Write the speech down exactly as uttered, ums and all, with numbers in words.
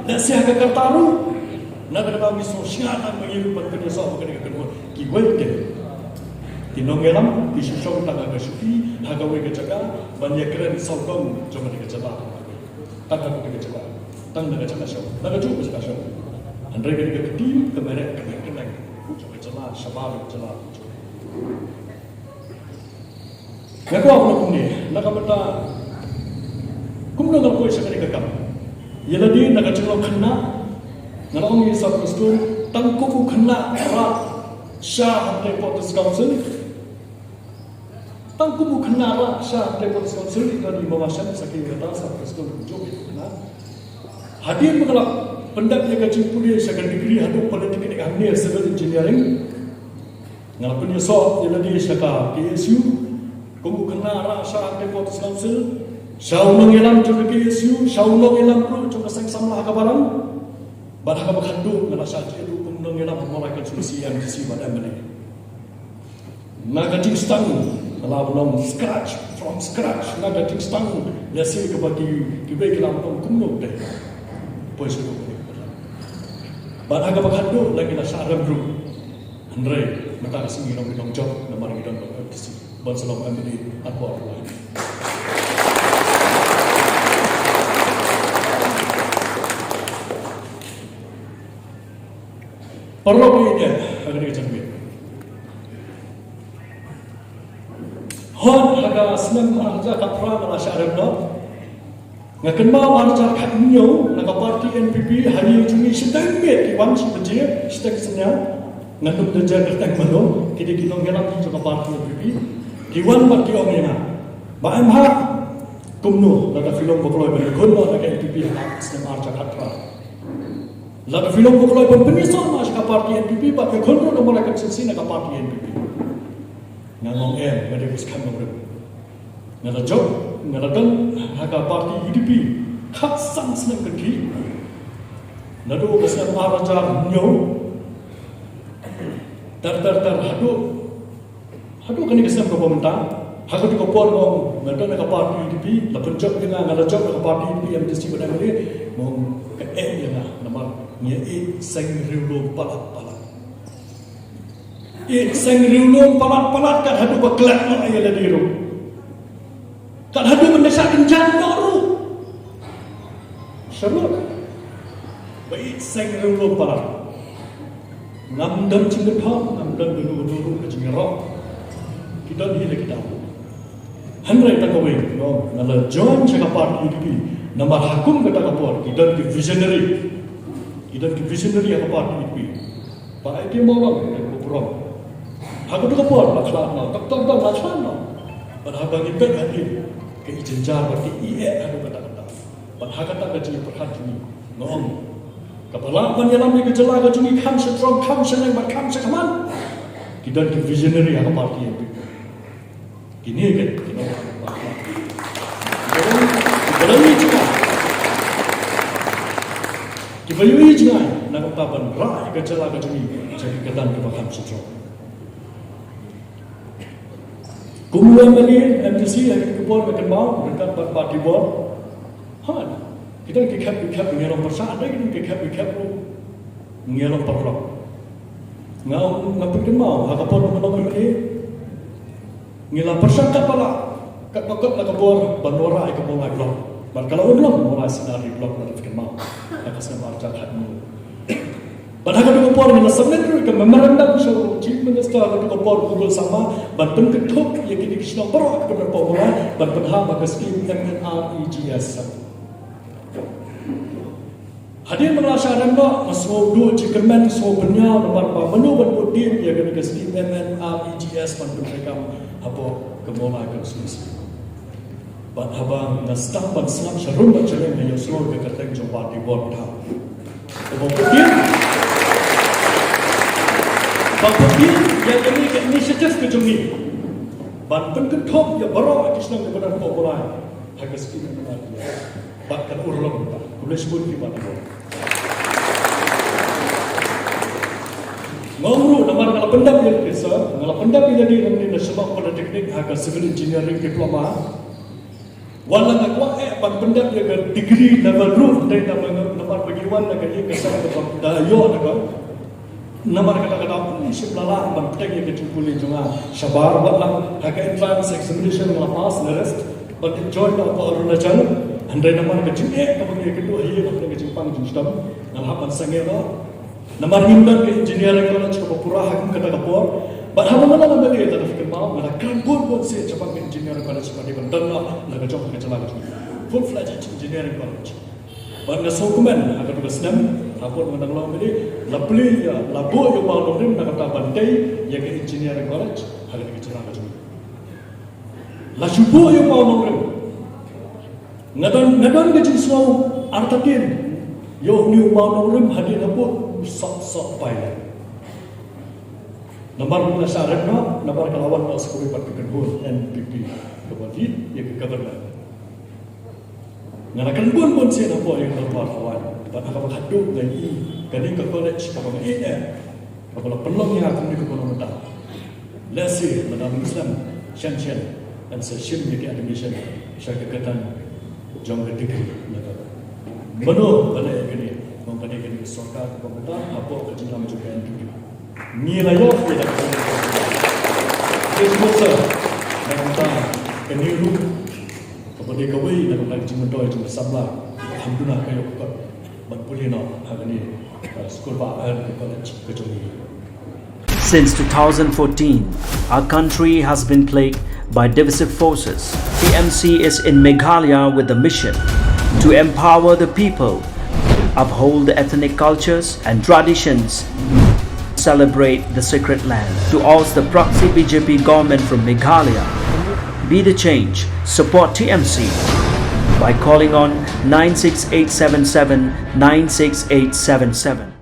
Lehse ha ka karta ruh, na ka daw ngi sngewsih nang ba ngi ruh ban pynïasoh ba kane ka kynhun kiwei de ki nongïalam ki shu shong tang ha ka shuki ha kawei ka jaka ban ïakren sawdong jong kane ka jylla. Tang ha kawei ka jaka, tang na ka jaka shong, na kajuh ka jaka shong. Hynrei kane ka kti ka merek ka merek ka nang jong ka jylla shabar ka jylla. Nga kwah ban ong kumne, na ka bynta kumno nga la poi sha kane ka kam. Ïa lade na ka jinglong khynnah, nga la ong ïa i Sir Prestone, tang kum u khynnah rah sha hangtei Port District Council. Tang kum u khynnah rah sha hangtei Port District Council, i don i Mama Shem, sa ki kata Sir Prestone kumjuh u khynnah. Hadien ba nga la pyndep ïa ka jingpule sha ka degree haduh polytechnic hangne civil engineering, nga la pynïasoh ïa lade sha ka K S U kum u khynnah rah sha hangtei Port District Council, sha u nongïalam jong ka K S U, sha u nongïalam ruh jong ka seng samla ha ka balang. Bad ha kaba khatduh nga la shah jied ruh kum u nongïalam ha Mawlai constituency M D C bad M L A. Na ka jingsdang, nga la ban ong scratch, from scratch, na ka jingsdang, lehse kaba ki, kiwei ki la ban ong kumno te. Poi sha kaba. Bad ha kaba khatduh la ngi la shah rem ruh. Hynrei mynta ka sngi ngi long, ngi long jop namar ngi don M D C. Ban sa long M D A ha Mawlai. Paralok ïa ka jingmut. Hooid, ha ka snem ar hajar khatphra nga la shah rem noh. Nga kynmaw ar hajar khathynñiew na ka party N P P ha ïing jong ngi shiteng miet ki wan shi baje, shiteng synñiang. Ngan ym da jer kyrteng mano, ki dei ki nongïalam jong ka party N P P. Ki wan bad ki ong ïa nga, Bah Emhah, kumno lada phi long ba kloi ban ïakhun noh na ka N P P ha ka snem ar hajar khatphra? Lada phi long ba kloi ban pynïasoh noh sha ka party N P P bad ïakhun ruh na Mawlai constituency na ka party N P P? Nga ong em, nga dei ba skhem nongrim. Nga la jop, nga la don ha ka party U D P khatsan snem kynthih. Naduh ka snem ar hajar hynñiew ter ter ter haduh, haduh kane ka snem kaba mynta. Ha kajuh ka por nga ong nga don ha ka party U D P, la pynjop ïa nga, nga la jop ha ka party U D P M D C bad M L A. Nga ong ka em ïa nga namar ngi ïa ïeit seng riewlum palat palat. Ïeit seng riewlum palat palat kat haduh ba klet noh ïa lade ruh. Kat haduh ban da shah kynjat noh ruh. Sharud ba ïeit seng riewlum palat. Ngam don jingkynthoh, ngam don kano kano ruh ka jingïaroh. Ki don hi la ki daw. Hynrei tang kawei, nga la join sha ka party U D P namar ha kum kata ka por ki don ki visionary. Ki don ki visionary ha ka party U D P. Bah A T Mawlong, nga burom. Ha kajuh ka por la khlad noh, Doctor Dong la khlad noh. Bad haba ngi peit hadien ka ïing jynjar bad ka ïing eh haduh katta katta. Bad ha kata ka jingpyrkhat jong ngi, nga ong, kaba lah ban ïalam ïa ka jylla ka jong ngi kham sha jrong, kham sha neng bad kham sha khmat, ki don ki visionary ha ka party N P P. Kine ki, ki don, kiba la ïohi jngai, kiba ïohi jngai na ka bynta ban rah ïa ka jylla ka jong ngi sha ki kyrdan kiba kham sha jrong. Kum u M L A, M D C ha kine ki por nga kynmaw ryngkat bad party board. Ha, ki don ki khep ki khep ngi long pyrshah, ki don ki khep ki khep ruh ngi long pyrshah. Nga, nga pynkynmaw ha ka por nga long M L A, ngi la pyrshang katba lah, katba kot la ka bor ban wanrah ïa ka Mawlai block. Bad ka la urlong Mawlai Sinari block, lada phi kynmaw, ha ka snem ar hajar khathynñiew. Bad ha kajuh ka por ngi la submit ruh ka memorandum sha u Chief Minister ha kajuh ka por, Conrad Sangma, ban pynkynthup ïa kine ki shnong baroh kiba don hapoh Mawlai ban pynhap ha ka skim M N R E G S. Hadien ba nga la shah rem noh, nga sngew duh jingkyrmen, sngew pynïaw namar ba mano ban bud dien ïa kane ka skim M N R E G S ban pyntreikam hapoh ka Mawlai constituency. Bad haba nga sdang ban sngap sharum bad shaleng, nga ïohsngew ïa ka kyrteng jong party board, ha kaba bud dien, ba bud dien ïa kane ka initiative ka jong ngi ban pynkynthup ïa baroh ki shnong kiba don hapoh Mawlai ha ka skim M N R E G S. Bad ka la urlong. Khublei shibun ki party board. Nga ong ruh namar nga la pyndep ïa ka, nga la pyndep ïa ka degree nangne na Shillong Polytechnic ha ka civil engineering diploma. Wat la nga kwah eh ban pyndep ïa ka degree level ruh, hynrei namar, namar ba ngi Wan na ka ïing ka sem ka bam da ïoh na ka. Namar kata ka daw shim la lah ban pteng ïa ka jingpule jong nga shabar, wat la ha ka entrance examination nga la pass na rest ban enjoy da hapoh Arunachal. Hynrei namar ka jingeh kaba nga ïakynduh ha ïing hapdeng ka jingpang jingshitom, nga la hap ban sangeh noh. Namar ngim don ka engineering college kaba pura ha kum kata ka por. Bad haba nga la leit lane la kynmaw, nga la kren bun bun sien shaphang ka engineering college ba dei ban don noh la ka jong ha ka jylla ka jong ngi. Full fledged engineering college. Bad nga sngewkmen ha katu ka snem, ha por ba nga dang long M L A, la plie ïa, la buh ïa u mawnongrim na ka bynta ban tei ïa ka engineering college ha kane ka jylla ka jong ngi. La shu buh ïa u mawnongrim. Nga don, nga don ka jingsngew artatien ïa une u mawnongrim hadien hapoh u sop sop bai. Namar ba la shah rem noh, namar ka la wan noh sa kawei pat ka kynhun N P P kaba lead ïa ka government. Nga la kren bun bun sien hapoh ïing dorbar Hawai, bad ha kaba khatduh nga ïohi kane ka college kaba nga ïeit eh, kaba la pynlong ïa nga kum kane ka kynhun mynta. Lehse lada mynta snem shen shen, ngan sa shim ïa ka admission sha ka kyrdan jong ka degree. Naba mano ba leh ïa kane, ba ym kane kane ka sorkar kaba mynta hapoh ka jingïalam jong ka N P P. Ngi la ïoh ïa ka jingmyntoi. Ka jingmyntoi na ka bynta kane ruh kaba dei kawei na ka bynta ka jingmyntoi jong ka samla, ba kham duna ka ïoh ka kot ban pule noh ha kane, uh, skulbah, uh, ka college ka jong ngi. Since two thousand fourteen, our country has been plagued by divisive forces. T M C is in Meghalaya with the mission to empower the people, uphold the ethnic cultures and traditions, celebrate the sacred land. To oust the proxy B J P government from Meghalaya, be the change, support T M C by calling on nine six eight seven seven nine six eight seven seven.